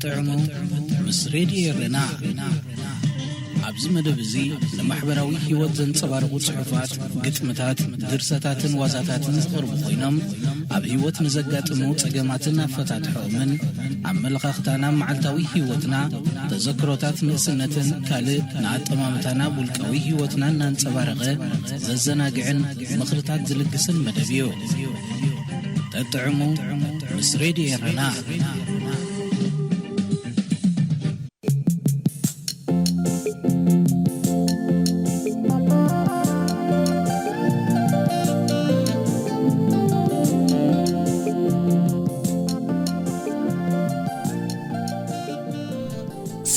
ጥዕሙ ምስ ሬድዮ ኤረና። ኣብዚ መደብ እዚ ንማሕበራዊ ህይወት ዘንጸባርቑ ጽሑፋት፣ ግጥምታት፣ ድርሰታትን ዋዛታትን ዝቐርቡ ኮይኖም፣ ኣብ ህይወት ንዘጋጥሙ ጸገማትን ኣፈታትሖኦምን፣ ኣመለኻኽታና፣ መዓልታዊ ህይወትና፣ ተዘክሮታት ንእስነትን ካልእ ንኣጠማምታና ውልቃዊ ህይወትና እናንጸባረቐ ዘዘናግዕን ምኽርታት ዝልግስን መደብ እዩ። ጠጥዕሙ ምስ ሬድዮ ኤረና።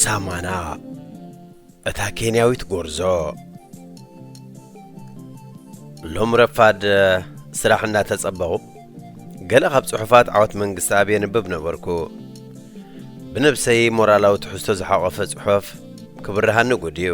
ሳማና፣ እታ ኬንያዊት ጎርዞ። ሎም ረፋድ ስራሕ እናተጸበኹ፣ ገለ ካብ ጽሑፋት ዓወት መንግስቲ ኣብ የንብብ ነበርኩ። ብነብሰይ ሞራላዊ ትሕዝቶ ዝሓቖፈ ጽሑፍ ክብርሃኒ ጉድ እዩ።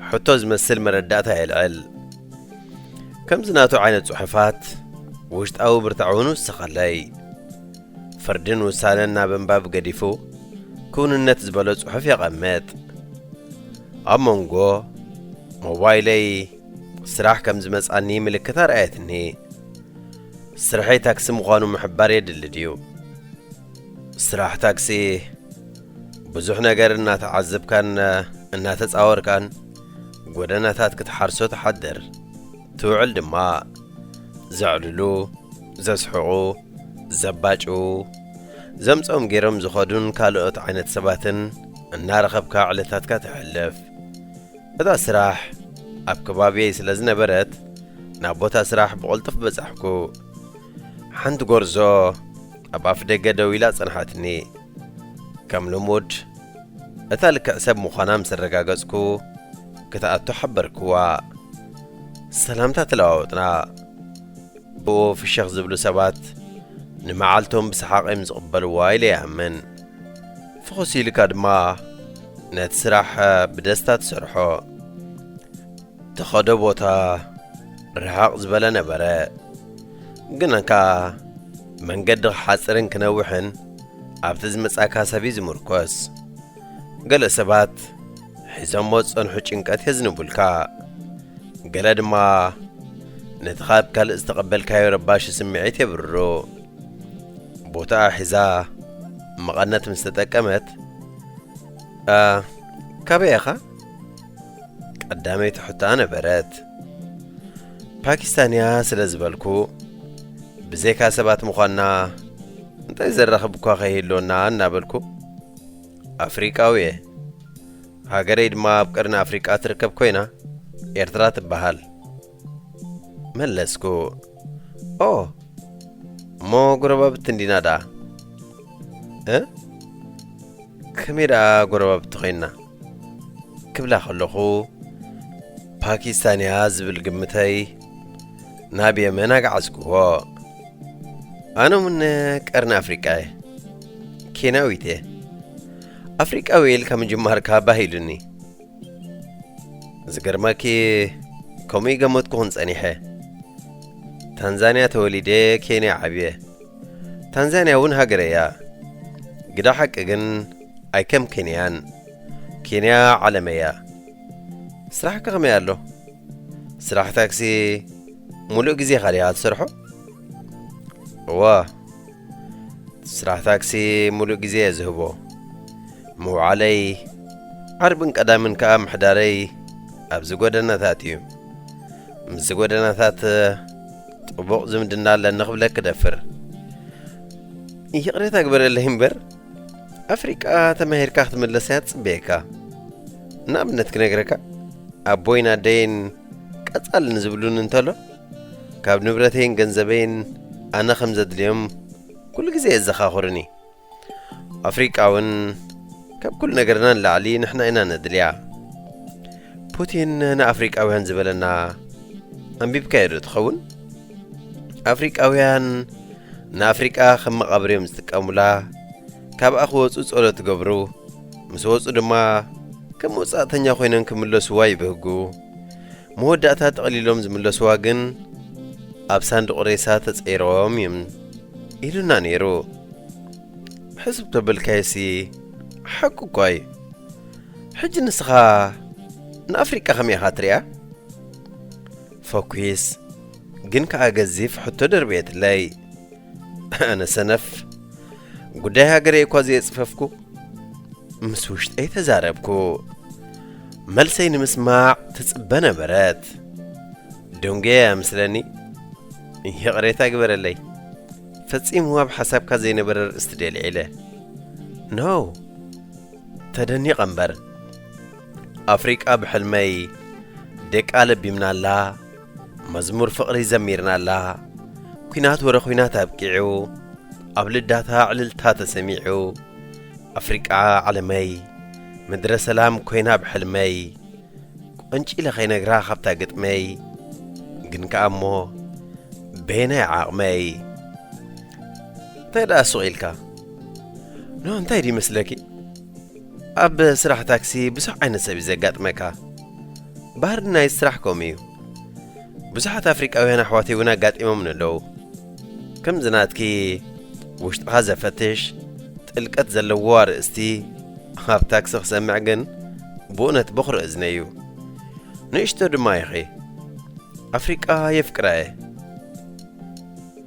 ሕቶ ዝመስል መረዳእታ የልዕል። ከምዚ ናቱ ዓይነት ጽሑፋት ውሽጣዊ ብርታዕ እውን ውስኸለይ። ፍርድን ውሳነን ናብ ኣንባቢ ገዲፉ፣ ክውንነት ዝበሎ ጽሑፍ የቐምጥ። ኣብ መንጎ ሞባይለይ ስራሕ ከም ዝመጻኒ ምልክት ኣርኣየትኒ። ስርሐይ ታክሲ ምዃኑ ምሕባር የድሊ ድዩ? ስራሕ ታክሲ ብዙሕ ነገር እናተዓዘብካን እናተጻወርካን ጎደናታት ክትሓርሶ ትሓድር። ትውዕል ድማ። ዘዕልሉ፣ ዘስሕቑ፣ ዘባጭዉ፣ ዘምጾም ገይሮም ዝኸዱን ካልኦት ዓይነት ሰባትን እናረኸብካ ዕለታትካ ተሕልፍ። እታ ስራሕ ኣብ ከባቢየይ ስለ ዝነበረት፣ ናብ ቦታ ስራሕ ብቕልጡፍ በጻሕኩ። ሓንቲ ጎርዞ ኣብ ኣፍ ደገ ደው ኢላ ጸንሓትኒ። ከም ልሙድ፣ እታ ልክዕ ሰብ ምዃና ምስ ኣረጋገጽኩ፣ ክትኣቱ ሓበርክዋ። ሰላምታ ተለዋወጥና። ብኡ ፍሽኽ ዝብሉ ሰባት ንመዓልቶም ብሰሓቕ እዮም ዝቕበልዋ ኢለ ይኣምን። ፍኹስ ኢልካ ድማ ነቲ ስራሕ ብደስታ ትሰርሖ። ትኸዶ ቦታ ርሕቕ ዝበለ ነበረ። ግና ከኣ መንገዲ ክሓጽርን ክነውሕን ኣብቲ ዝመጻካ ሰብ እዩ ዝምርኮስ። ገለ ሰባት ሒዞሞ ዝጸንሑ ጭንቀት የዝንቡልካ። ገለ ድማ ነቲ ካብ ካልእ ዝተቐበልካዮ ረባሺ ስምዒት የብርሩ። ቦታኣ ሒዛ መቐነት ምስ ተጠቀመት፣ "ኣ፣ ካበይ ኢኻ?" ቀዳመይቲ ሕቶኣ ነበረት። ፓኪስታንያ ስለ ዝበልኩ፣ ብዘይካ ሰባት ምዃንና እንታይ ዘራኽብ እኳ ከይህልወና እናበልኩ፣ ኣፍሪቃዊ እየ። ሃገረይ ድማ ኣብ ቀርኒ ኣፍሪቃ ትርከብ ኮይና፣ ኤርትራ ትበሃል። መለስኩ። ኦ፣ እሞ ጎረባብቲ እንዲና ደኣ? እ? ከመይ ደኣ ጎረባብቲ ኮይንና? ክብላ ከለኹ፣ ፓኪስታንያ ዝብል ግምተይ ናብ የመን ኣግዓዝክዎ። ኣነ እውን ቀርኒ ኣፍሪቃ እየ። ኬንያዊት እየ። ኣፍሪቃዊ ኢልካ ምጅማርካ ባህ ኢሉኒ። ዝገርመኪ፣ ከምኡ ይገመትኩኽን ጸኒሐ። ታንዛንያ ተወሊደ፣ ኬንያ ዓብየ። ታንዛንያ እውን ሃገረ እያ። ግዳ ሓቂ ግን ኣይከም ኬንያን። ኬንያ ዓለመይ እያ። ስራሕከ ከመይ ኣሎ? ስራሕ ታክሲ ሙሉእ ግዜኻ ዲኻ ትሰርሖ? እወ፣ ስራሕ ታክሲ ሙሉእ ግዜ እየ ዝህቦ። ምውዓለይ ዓርብን ቀዳምን ከኣ ምሕዳረይ ኣብዚ ጎደናታት እዩ። ምስዚ ጎደናታት ጥቡቕ ዝምድና ኣለኒ ክብለክ እደፍር። ይቕሬታ ግበረለይ እምበር፣ ኣፍሪቃ ተማሂርካ ክትምለስ እያ ትጽበየካ። ንኣብነት ክነግረካ፣ ኣቦይን ኣደይን ቀጻል ንዝብሉኒ እንተሎ፣ ካብ ንብረተይን ገንዘበይን ኣነ ከም ዘድልዮም ኩሉ ግዜ የዘኻኽሩኒ። ኣፍሪቃ እውን ካብ ኩሉ ነገርና ንላዕሊ ንሕና ኢና ነድልያ። ፑቲን ንኣፍሪቃውያን ዝበለና ኣንቢብካዮ ዶ ትኸውን? ኣፍሪቃውያን ንኣፍሪቃ ከም መቓብር እዮም ዝጥቀሙላ። ካብኣ ክወጹ ጸሎት ይገብሩ። ምስ ወጹ ድማ ከም ወጻእተኛ ኮይኖም ክምለሱዋ ይብህጉ። መወዳእታ ጠቕሊሎም ዝምለሱዋ ግን ኣብ ሳንዱቕ ሬሳ ተጸይሮም እዮም ኢሉና ነይሩ። እዚ ተበልካዮሲ ሓቂ እኳ እዩ። ሕጂ ንስኻ ንኣፍሪቃ ከመይ ኢኻ ትሪኣ? ፈኲስ ግን ከኣ ገዚፍ ሕቶ ደርብየትለይ። ኣነ ሰነፍ፣ ጉዳይ ሃገረይ እኳ ዘየጽፈፍኩ፣ ምስ ውሽጠይ ተዛረብኩ። መልሰይ ንምስማዕ ትጽበ ነበረት። ደንጉየ እያ ምስለኒ። ይቕሬታ ግበረለይ። ፈጺሙ ኣብ ሓሳብካ ዘይነበረ ርእስቲ ደልዒለ። ኖ፣ ተደኒቐ እምበር። ኣፍሪቃ ብሕልመይ ደቃ ለቢምናላ፣ መዝሙር ፍቕሪ ዘሚርናላ። ኲናት ወረ ኲናት ኣብቂዑ፣ ኣብ ልዳታ ዕልልታ ተሰሚዑ። ኣፍሪቃ ዓለመይ፣ ምድረ ሰላም ኮይና ብሕልመይ። ቆንጪለ ከይነግራ ካብታ ግጥመይ፣ ግን ከኣ እሞ በየናይ ዓቕመይ? እንታይ ደኣ ሱቕ ኢልካ? ኖ፣ እንታይ ድዩ መስለኪ? ኣብ ስራሕ ታክሲ ብዙሕ ዓይነት ሰብ እዩ ዘጋጥመካ። ባህሪ ናይ ስራሕ ከምኡ እዩ። ብዙሓት ኣፍሪቃውያን ኣሕዋተይ እውን ኣጋጢሞምኒ ኣለዉ። ከምዚ ናትኪ ውሽጥኻ ዘፈትሽ ጥልቀት ዘለዎ ኣርእስቲ ኣብ ታክሲ ክሰምዕ ግን ብእውነት በኹሪ እዝነይ እዩ። ንእሽቶ ድማ ኢኺ። ኣፍሪቃ የፍቅራ እየ።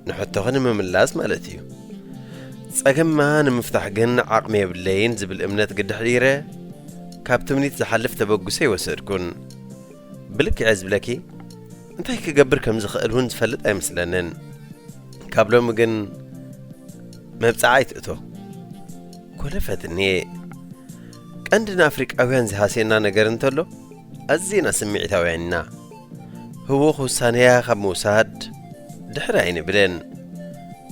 ንሕቶኺ ንምምላስ ማለት እዩ። ጸገማ ንምፍታሕ ግን ዓቕሚ የብለይን ዝብል እምነት ግዲ ኣሕዲረ፣ ካብ ትምኒት ዝሓልፍ ተበግሶ ኣይወሰድኩን። ብልክዕ እየ ዝብለኪ፣ እንታይ ክገብር ከም ዝኽእል እውን ዝፈልጥ ኣይመስለንን። ካብ ሎሚ ግን መብጽዓ ኣይትእቶ። ኮለፈትኒ። ቀንዲ ንኣፍሪቃውያን ዝሃስየና ነገር እንተሎ፣ ኣዚና ስምዒታውያን ኢና። ህዉኽ ውሳነያ ካብ ምውሳድ ድሕር ኣይንብልን።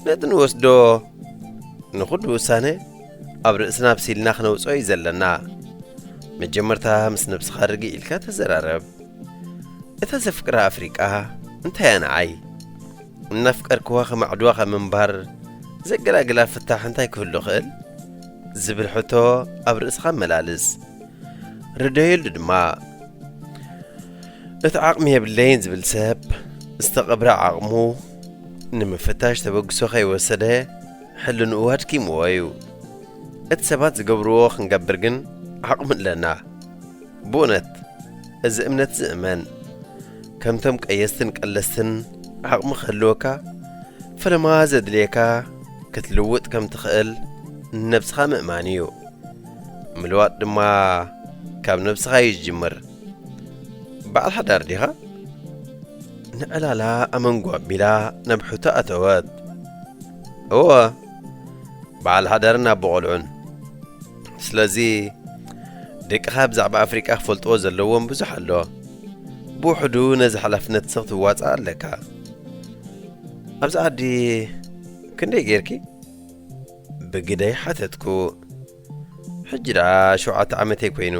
ነቲ ንወስዶ ንኹሉ ውሳነ ኣብ ርእስና ኣብሲልና ክነውጽኦ እዩ ዘለና። መጀመርታ ምስ ነብስኻ ርግእ ኢልካ ተዘራረብ። እታ ዘፍቅራ ኣፍሪቃ እንታይ እያ ንዓይ? እናፍቀርክዋ ከማዕድዋ ካብ ምንባር ዘገላግላ ፍታሕ እንታይ ክህሉ ይኽእል? ዝብል ሕቶ ኣብ ርእስኻ ኣመላልስ። ርደየሉ ድማ። እቲ ዓቕሚ የብለይን ዝብል ሰብ ዝተቐብረ ዓቕሙ ንምፍታሽ ተበግሶ ከይወሰደ ሕልንኡ ኣድኪምዎ እዩ። እቲ ሰባት ዝገብርዎ ክንገብር ግን ዓቕሚ ኣለና። ብእውነት እዚ እምነት ዝእመን፣ ከምቶም ቀየስትን ቀለስትን ዓቕሚ ክህልወካ፣ ፈለማ ዘድልየካ ክትልውጥ ከም ትኽእል ንነብስኻ ምእማን እዩ። ምልዋጥ ድማ ካብ ነብስኻ እዩ ዝጅምር። በዓል ሓዳር ዲኻ? ንዕላላ ኣመንጎ ኣቢላ ናብ ሕቶ ኣተወት። እወ፣ በዓል ሓዳርን ኣቦ ቆልዑን። ስለዚ ደቅኻ ብዛዕባ ኣፍሪቃ ክፈልጥዎ ዘለዎም ብዙሕ ኣሎ። ብውሕዱ ነዚ ሓላፍነትሲ ክትዋጻእ ኣለካ። ኣብዚ ዓዲ ክንደይ ጌርኪ? ብግደይ ሓተትኩ። ሕጂ ደኣ ሸውዓተ ዓመተይ ኮይኑ።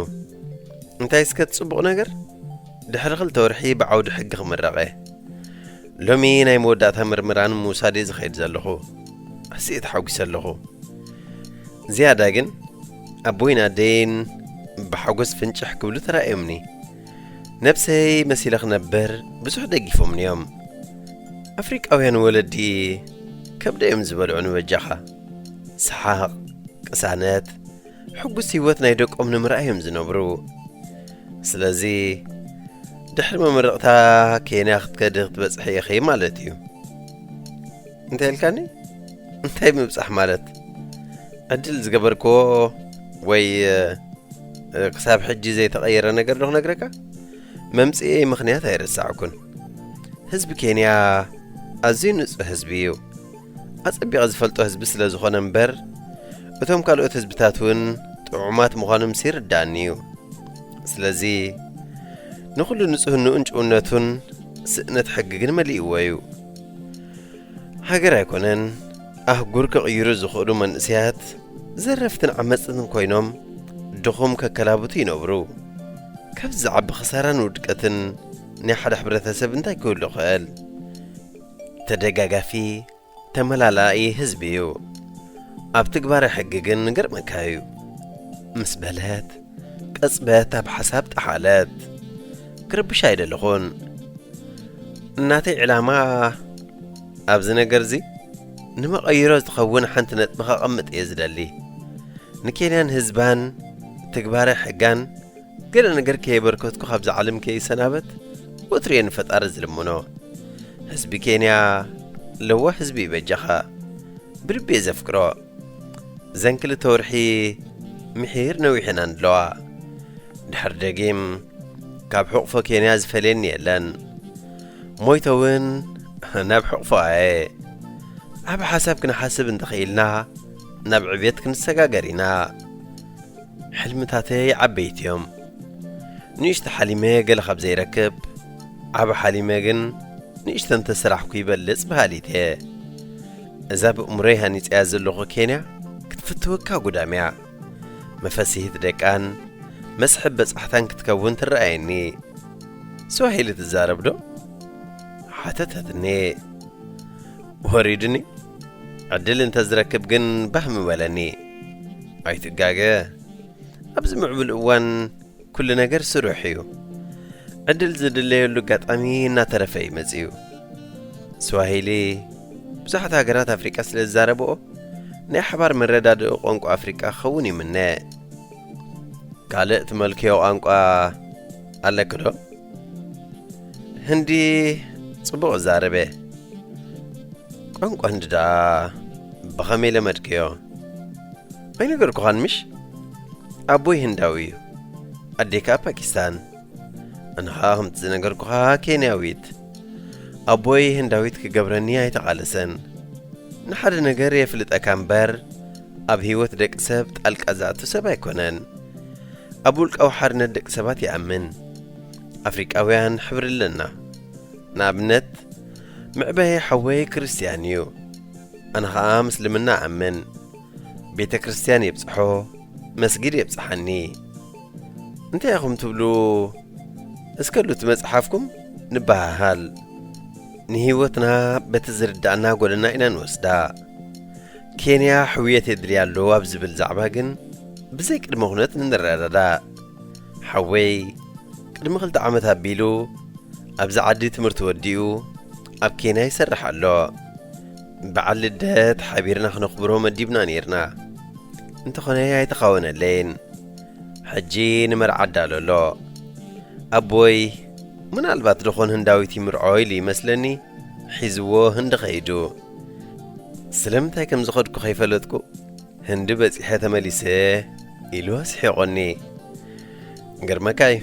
እንታይ እስከ እቲ ጽቡቕ ነገር? ድሕሪ ክልተ ወርሒ ብዓውዲ ሕጊ ክምረቕ እየ። ሎሚ ናይ መወዳእታ ምርምራ ንምውሳድ እየ ዝኸይድ ዘለኹ። ኣዝየ ተሓጒሰ ኣለኹ። ዝያዳ ግን ኣቦይን ኣደይን ብሓጎስ ፍንጭሕ ክብሉ ተራእዮምኒ። ነብሰይ መሲለ ክነብር ብዙሕ ደጊፎምኒ እዮም። ኣፍሪቃውያን ወለዲ ከብደ እዮም ዝበልዑ ንበጃኻ። ሰሓቕ፣ ቅሳነት፣ ሕጉስ ህይወት ናይ ደቆም ንምርኣይ እዮም ዝነብሩ። ስለዚ ድሕሪ መመረቕታ ኬንያ ክትከዲ ክትበጽሒ ኢኺ ማለት እዩ። እንታይ ኢልካኒ? እንታይ ምብጻሕ ማለት? ዕድል ዝገበርክዎ ወይ፣ እ፣ ክሳብ ሕጂ ዘይተቐየረ ነገር ዶ ክነግረካ? መምጽኤ ምኽንያት ኣይረሳዕኩን። ህዝቢ ኬንያ ኣዝዩ ንጹህ ህዝቢ እዩ። ኣጸቢቐ ዝፈልጦ ህዝቢ ስለ ዝኾነ እምበር፣ እቶም ካልኦት ህዝብታት እውን ጥዑማት ምዃኖምሲ ይርድኣኒ እዩ። ስለዚ ንኹሉ ንጹህንኡን ጭውነቱን ስእነት ሕጊ ግን መሊእዎ እዩ። ሃገር ኣይኮነን፣ ኣህጉር ክቕይሩ ዝኽእሉ መንእሰያት ዘረፍትን ዓመጽትን ኮይኖም ድኹም ከከላብቱ ይነብሩ። ካብዚ ዝዓቢ ክሳራን ውድቀትን ናይ ሓደ ሕብረተሰብ እንታይ ክህሉ ይኽእል? ተደጋጋፊ፣ ተመላላኢ ህዝቢ እዩ። ኣብ ትግባረ ሕጊ ግን ንገርመካ እዩ። ምስ በለት፣ ቅጽበት ኣብ ሓሳብ ጠሓለት። ክርብሽ ኣይደለኹን። እናተይ ዕላማ ኣብዚ ነገርዚ ንመቐይሮ ዝኸውን ሓንቲ ነጥቢ ከቐምጥ እየ ዝደሊ። ንኬንያን ህዝባን ትግባረ ሕጋን ገለ ነገር ከየበርከትኩ ካብዛ ዓለም ከይሰናበት ወትሩ እየ ንፈጣሪ ዝልምኖ። ህዝቢ ኬንያ ለዋህ ህዝቢ እዩ በጃኻ። ብልቢ እየ ዘፍቅሮ። እዘን ክልተ ወርሒ ምሒር ነዊሐን ኣለዋ። ድሕሪ ደጊም ካብ ሕቕፎ ኬንያ ዝፈልየኒ የለን። ሞይተ እውን ናብ ሕቕፎ ኣየ። ዓቢ ሓሳብ ክንሓስብ እንተኽኢልና ናብ ዕብየት ክንሰጋገር ኢና። ሕልምታተይ ዓበይቲ እዮም። ንእሽቶ ሓሊመ ገለ ካብ ዘይረክብ፣ ዓቢ ሓሊመ ግን ንእሽቶ እንተሰራሕኩ ይበልጽ በሃሊት እየ። እዛ ብእምሮይ ሃኒጸያ ዘለኹ ኬንያ ክትፍትወካ ጉዳም እያ። መፈስሂት ደቃን መስሕብ በጻሕታን ክትከውን ትረኣየኒ። ስዋሂሊ ትዛረብ ዶ? ሓተተትኒ። ወሪዱኒ። ዕድል እንተ ዝረክብ ግን ባህ ምበለኒ። ኣይትጋገ። ኣብዚ ምዕቡል እዋን ኩሉ ነገር ስሩሕ እዩ። ዕድል ዝድለየሉ ኣጋጣሚ እናተረፈ እዩ መጺኡ። ስዋሂሊ ብዙሓት ሃገራት ኣፍሪቃ ስለ ዝዛረብኦ ናይ ሓባር መረዳድኢ ቋንቋ ኣፍሪቃ ክኸውን ይምነ። ካልእ ትመልክዮ ቋንቋ ኣለኪ ዶ? ህንዲ ጽቡቕ እዛረበ። ቋንቋ ህንዲ ደኣ ብኸመይ ለመድክዮ? ኣይነገርኩኻን ምሽ? ኣቦይ ህንዳዊ እዩ። ኣዴይ ከኣ ፓኪስታን። ኣነ ኸኣ ከምቲ ዝነገርኩኻ ኬንያዊት። ኣቦይ ህንዳዊት ክገብረኒ ኣይተቓለሰን። ንሓደ ነገር የፍልጠካ እምበር ኣብ ህይወት ደቂ ሰብ ጣልቃ ዝኣቱ ሰብ ኣይኮነን። ኣብ ውልቃዊ ሓርነት ደቂ ሰባት ይኣምን። ኣፍሪቃውያን ሕብሪ ኣለና። ንኣብነት፣ ምዕባየ ሓወይ ክርስትያን እዩ። ኣነ ኸኣ ምስልምና እኣምን። ቤተ ክርስትያን የብጽሖ፣ መስጊድ የብጽሓኒ። እንታይ ኢኹም ትብሉ? እስከ ሉቲ መጽሓፍኩም ንበሃሃል። ንህይወትና በቲ ዝርድኣና ጎደና ኢና ንወስዳ። ኬንያ ሕውየት የድልያ ኣሎ ኣብ ዝብል ዛዕባ ግን ብዘይ ቅድመ ኩነት ንረዳዳእ። ሓወይ ቅድሚ ክልተ ዓመት ኣቢሉ ኣብዚ ዓዲ ትምህርቲ ወዲኡ ኣብ ኬንያ ይሰርሕ ኣሎ። በዓል ልደት ሓቢርና ክነኽብሮ መዲብና ነይርና። እንተኾነ ኣይተኻወነለይን። ሕጂ ንመርዓ ኣዳሎ ኣሎ። ኣቦይ ምናልባት ዝኾን ህንዳዊት ይምርዖ ኢሉ ይመስለኒ ሒዝዎ ህንዲ ኸይዱ። ስለምንታይ ከም ዝኸድኩ ከይፈለጥኩ ህንዲ በጺሐ ተመሊሰ ኢሉ ኣስሒቖኒ። ግርመካ እዩ፣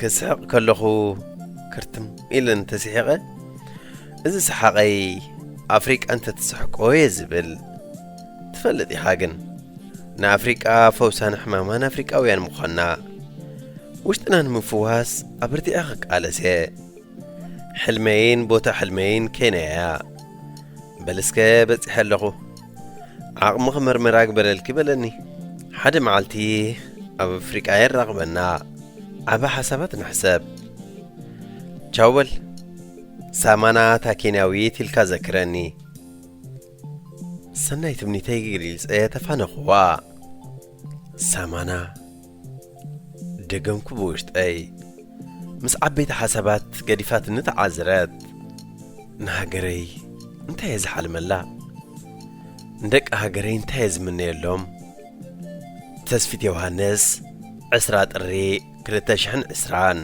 ክስሕቕ ከለኹ ክርትም ኢለ እንተስሒቐ፣ እዚ ሰሓቐይ ኣፍሪቃ እንተትስሕቆ እየ ዝብል። ትፈልጥ ኢኻ ግን፣ ንኣፍሪቃ ፈውሳን ሕማማን ኣፍሪቃውያን ምዃንና። ውሽጥና ንምፍዋስ ኣበርቲዐ ክቃለስ እየ። ሕልመይን ቦታ ሕልመይን ኬንያ እያ። በል እስከ በጺሐ ኣለኹ። ዓቕሚ ክምርምራ ግበረልኪ በለኒ። ሓደ መዓልቲ ኣብ ኣፍሪቃ የራኽበና። ዓቢ ሓሳባት ንሕሰብ። ቻው በል። ሳማና እታ ኬንያዊት ኢልካ ዘክረኒ። ሰናይ ትምኒተይ ገሊጸ ተፋነኽዋ። ሳማና። ደገምኩ ብውሽጠይ። ምስ ዓበይቲ ሓሳባት ገዲፋትኒ ተዓዝረት። ንሃገረይ እንታይ እየ ዝሓልመላ? ንደቂ ሃገረይ እንታይ እየ ዝምነየሎም? ተስፊት ዮሃንስ፣ ዕስራ ጥሪ ክልተ ሽሕን ዕስራን።